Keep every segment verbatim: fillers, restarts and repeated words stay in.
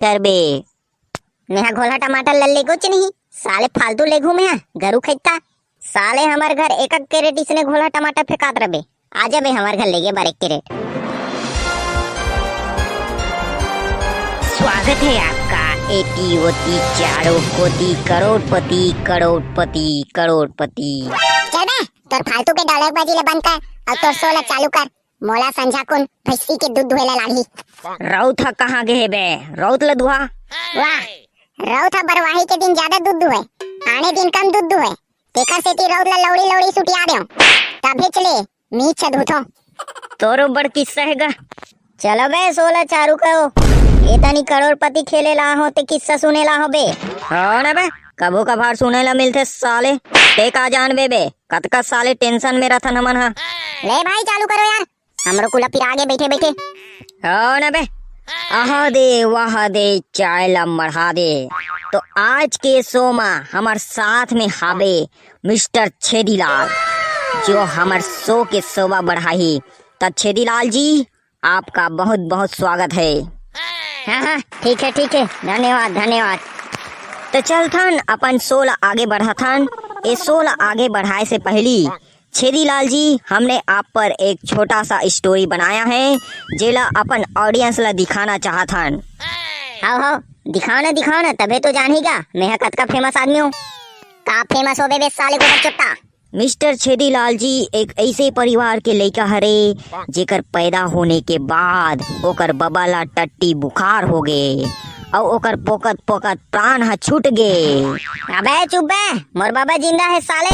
करबे। मेहा घोलहा टमाटर ल लेगोच नहीं, साले फालतू लेगहूं मेहा, गरू खइता। साले हमर घर एक एक कैरेट इसने घोलहा टमाटर फेंकात रबे। आ जाबे हमर घर लेगे बर एक कैरेट। स्वागत है आपका एती ओती चारों कोती करोड़पति, करोड़पति, करोड़पति। चल बे, तोर फालतू के डायलॉग बाजी ले बंद कर अउ तोर शो ला चालू कर। मोला संझा कुन भैंसी के दूध दुहे ला लागही। रउत ह कहाँ गे हे बे? रउत ल दुहा। वाह, रउत ह बरवाही के दिन ज्यादा दूध दुहे, आने दिन कम दूध दुहे। तेकर सेती रउत ल लौड़ी लौड़ी सुटिया देव। तभेच ले मीच धुथो। तोरो बड़ किस्सा हे गा। चलो बे, शो ला चारू करो। ए तनी करोड़पति खेले ला हो ते किस्सा सुने ला हो बे। हाँ ना बे, कभू कभार सुने ला मिलथे साले। ते का जानबे बे, कतका साले टेंशन में रथन हमन हा। ले भाई, चालू करो यार, हमरो कुला पिरा गे बैठे बैठे। हो ना बे, आहा दे वाह दे, चाय ला मढ़ा दे। तो आज के शो मा हमर साथ में हाबे मिस्टर छेदीलाल, जो हमर शो के शोभा बढ़ाही। त छेदीलाल जी, आपका बहुत बहुत स्वागत है। हाँ हाँ, ठीक है ठीक है, धन्यवाद धन्यवाद। तो चलथन अपन शो ला आगे बढ़ाथन। ए शो ला आगे बढ़ाए से पहली छेदीलाल जी, हमने आप पर एक छोटा सा स्टोरी बनाया है, जेला अपन ऑडियंस ला दिखाना चाहत हन। हाव हाव, दिखाओ ना दिखाओ ना, तभे तो जानही गा मेहा कतका फेमस आदमी हूँ। का फेमस होबे बे साले गोबर चुट्टा। मिस्टर छेदीलाल जी एक ऐसे परिवार के लइका हरे, जेकर पैदा होने के बाद ओकर बबा ला टट्टी बुखार हो गे अउ ओकर पोकत पोकत प्राण ह छूट गे। अबे चुप बे, मोर बबा जिंदा हे साले।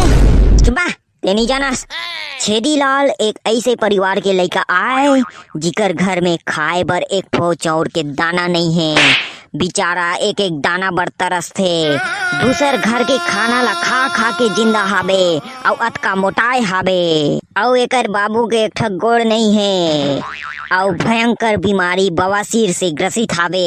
चुप बे, ते नहीं जानस। छेदीलाल एक ऐसे परिवार के लइका आय, जिकर घर में खाए बर एक ठो चाउर के दाना नहीं है। बेचारा एक एक दाना बर तरसथे। दूसर घर के खाना ला खा खा के जिंदा हाबे, अउ अतका मोटाए हाबे। अउ एकर बाबू के एक ठक गोड़ नहीं है, अउ भयंकर बीमारी बवासीर से ग्रसित हाबे।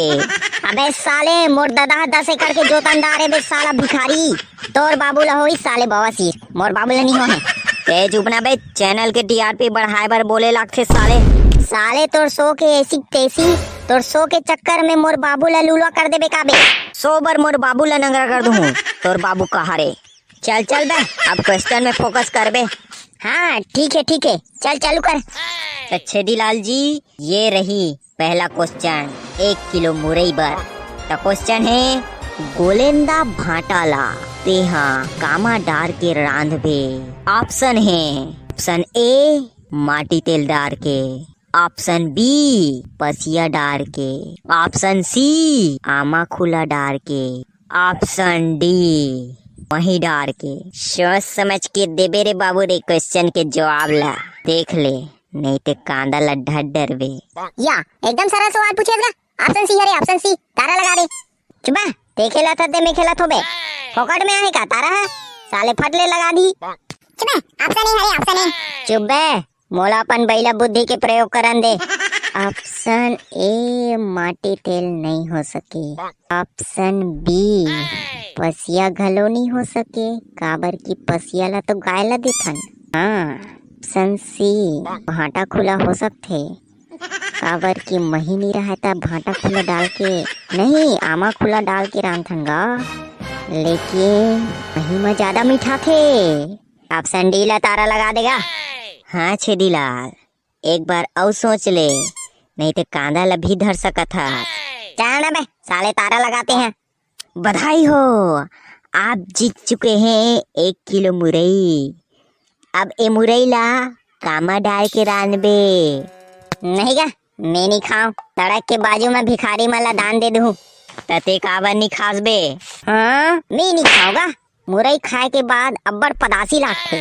अबे साले, मोर ददा ह दस एकड़ के जोतनदार हे बे साला भिखारी। तोर बाबू ला होई साले बवासीर, मोर बाबू ला नहीं हो है। ते चुप ना बे, चैनल के टीआरपी बढ़ाए बर बोले लागथे साले। साले तोर शो के ऐसी तैसी, तोर शो के चक्कर में मोर बाबू ला लूलवा कर देबे का बे? शो बर मोर बाबू ला नंगरा कर दूहूं, तोर बाबू कहा रे। चल चल बे, अब क्वेश्चन में फोकस कर बे। हाँ ठीक है ठीक है, चल चालू कर। तो छेदीलाल जी, ये रही पहला क्वेश्चन, एक किलो मुरई बर। तो क्वेश्चन है, गोलेंदा भांटा ला तेहा कामा डार के रांधबे? ऑप्शन है, ऑप्शन ए, माटी तेल डार के, ऑप्शन बी, पसिया डार के, ऑप्शन सी, आमा खुला डार के, ऑप्शन डी, मही डार के। सोच समझ के देबे रे बाबू रे क्वेश्चन के जवाब ला, देख ले, नहीं ते कांदा ला ढड्डरबे। या, एकदम सरल सवाल पूछे ना, ऑप्शन सी हरे, ऑप्शन सी, तारा लगा दे। चुप बे, ते खेलत हस ते मैं खेलत होबे। फोकट में आहे का तारा है? साले फट ले लगा दी। चुप बे, ऑप्शन ए हरे, ऑप्शन ए। चुप बे, मोला अपन बइला बुद्धि के प्रयोग करन दे। ऑप्शन ए माटी तेल नहीं हो सके, ऑप्शन बी पसिया घलो नहीं हो सके, काबर की पसिया ला तो गाय ला देथन। हाँ, ऑप्शन सी भांटा खुला हो सकथे, काबर की मही नहीं रहय त भांटा खुला डाल के, नहीं, आमा खुला डाल के रांधथन गा, लेकिन मही म ज्यादा मिठाथे। ऑप्शन डी ला तारा लगा देगा। हाँ छेदीलाल, एक बार अउ सोच ले, नहीं तो कांदा ला भी धर सकत ह। जान ना बे, साले तारा लगाते हैं। बधाई हो, आप जीत चुके हैं एक किलो मुरई। अब ए मुरई ला कामा डार के रांधबे? नहीं गा, मैं नहीं खाऊं। सड़क के बाजू में भिखारी मन ला दान दे दूं। त ते काबर नहीं खास बे? हाँ, मैं नहीं खाऊंगा। मुरई खाए के बाद अब्बड़ पदासी लागथे।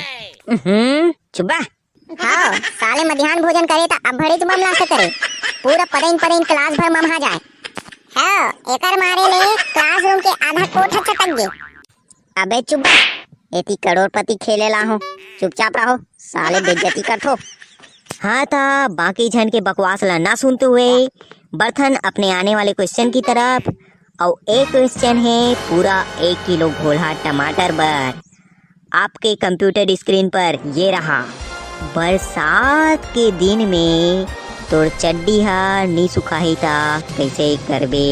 हम्म, चुप बे। हाँ, साले मध्यान्ह भोजन करे त अब्बड़ेच मम लागथे करे। पूरा पदइन पदइन क्लास भर ममहा जाए। हाँ, एकर मारे ले क्लासरूम के आधा कोठा चटक गे। अबे चुप बे, एती करोड़पति खेले ला हो, चुपचाप रहो, साले बेइज्जती करथो। हाँ त बाकी झन के बकवास ला ना सुनते हुए बढ़थन अपने आने वाले क्वेश्चन की तरफ। अउ एक क्वेश्चन है पूरा एक किलो घोलहा टमाटर बर। आपके कंप्यूटर स्क्रीन पर ये रहा, बरसात के दिन में तोर चड्डी हा नी सुखाही त कैसे करबे?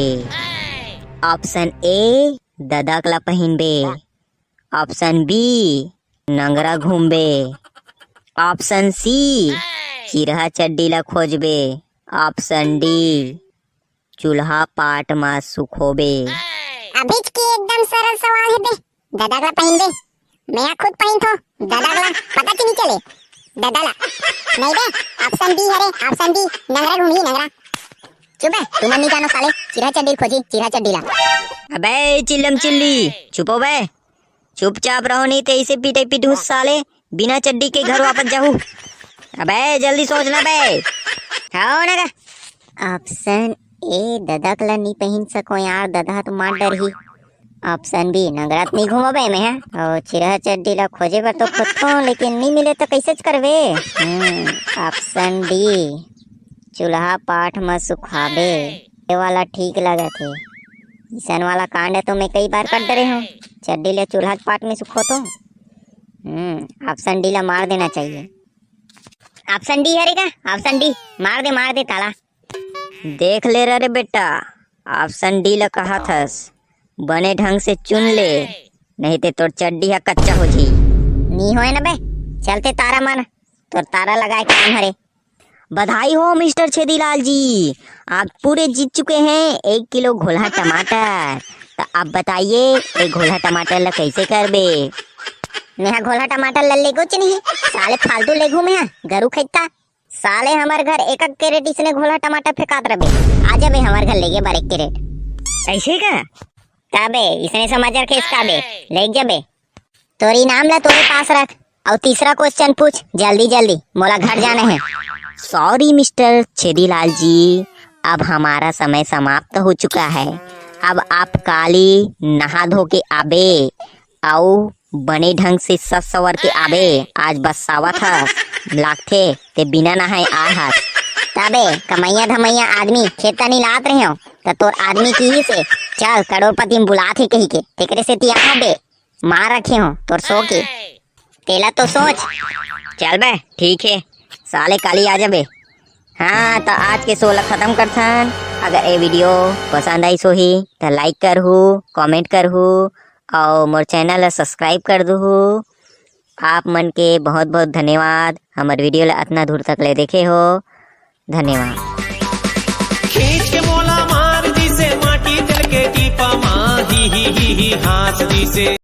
ऑप्शन ए, ददक ला पहिनबे। ऑप्शन बी, नंगरा घूमबे। ऑप्शन सी, चिरहा चड्डी ला खोजबे। ऑप्शन डी, चूल्हा पाट मा सुखोबे। अभिच के एकदम सरल सवाल हे बे। ददक ला पहिनबे। मैं खुद पहिनथों ददक ला, पता कि नहीं चले? ददा ला। नहीं बे, ऑप्शन बी हरे, ऑप्शन बी, नंगरा घूमही, नंगरा। चुप बे, तुमन नहीं जानो साले, चिरहा चड्डी खोजी, चिरहा चड्डी ला। अबे चिल्लम चिल्ली, चुप हो बे। चुपचाप रहो, नहीं तो ऐसे पीटे पीटूं साले, बिना चड्डी के घर वापस जाहू। अबे जल्दी सोच ना बे। हाव ना का? ऑप्शन ए, ददक ला नहीं पहिन सको यार, ददा तो मार डरही। ऑप्शन बी, नंगरा त नहीं घूमबे मैं, हाँ। और चिरहा चड्डी ला खोजे बर तो खोजथों, लेकिन नहीं मिले तो कैसे करबे? हम्म, ऑप्शन डी, चूल्हा पाट म सुखाबे, ये वाला ठीक लगत हे। इसन वाला कांड तो मैं कई बार कर डरे हूँ, चड्डी ले चूल्हा पाट में सुखोथों। हम्म, ऑप्शन डी ला मार देना चाहिए। ऑप्शन डी हरे का? ऑप्शन डी, मार दे, मार दे ताला। देख ले रे बेटा, ऑप्शन डी ला कहा थस, बने ढंग से चुन ले, नहीं ते तोर चड्डी हा कच्चा हो जी। नी होए ना बे, चलते तारा मन, तोर तारा लगाए काम हरे। बधाई हो मिस्टर छेदीलाल जी, आप पूरे जीत चुके हैं एक किलो घोलहा टमाटर। तो आप बताइए, एक घोलहा टमाटर ला कैसे करबे? मेहा घोलहा टमाटर ला लेगोच नहीं, साले फालतू लेगू मेहा, गरु खैता। साले हमर घर एक एक कैरेट इसने घोलहा टमाटर फेंकात रबे। आ जाबे हमर घर लेगे बर एक कैरेट। ऐसे का? तबे इसने समझ रखे इसका बे, ले जाबे। तोर इनाम ला तोरे पास रख, और तीसरा क्वेश्चन पूछ जल्दी जल्दी, मोला घर जाना है। सॉरी मिस्टर छेदीलाल जी, अब हमारा समय समाप्त हो चुका है। अब आप काली नहा धो के आबे, अउ बने ढंग से सज सवर के आबे। आज बरसावत हस, लागथे ते बिना नहाए आए हस। तबे कमैया धमैया आदमी खेत नी लात रहे हो, त तोर आदमी की ही से, चल करोड़पति में बुलात हे कही के, तेकरे सेती आए बे। मार रखे हो तोर सो के। तेला तो सोच। चल बे, ठीक है, साले काली आ जाबे। हाँ, तो आज के शो ला खत्म करथन। अगर ये वीडियो पसंद आइस होही, तो लाइक करहू, कमेंट करहू, और मोर चैनल ला सब्सक्राइब कर दूहू। आप मन के बहुत बहुत धन्यवाद, हमर वीडियो ला अतना दूर तक ले देखे हो, धन्यवाद। खींच के मोला मार दिसे, माटी तेल के टीपा मा, ही, ही, ही, ही, हाँस दिसे।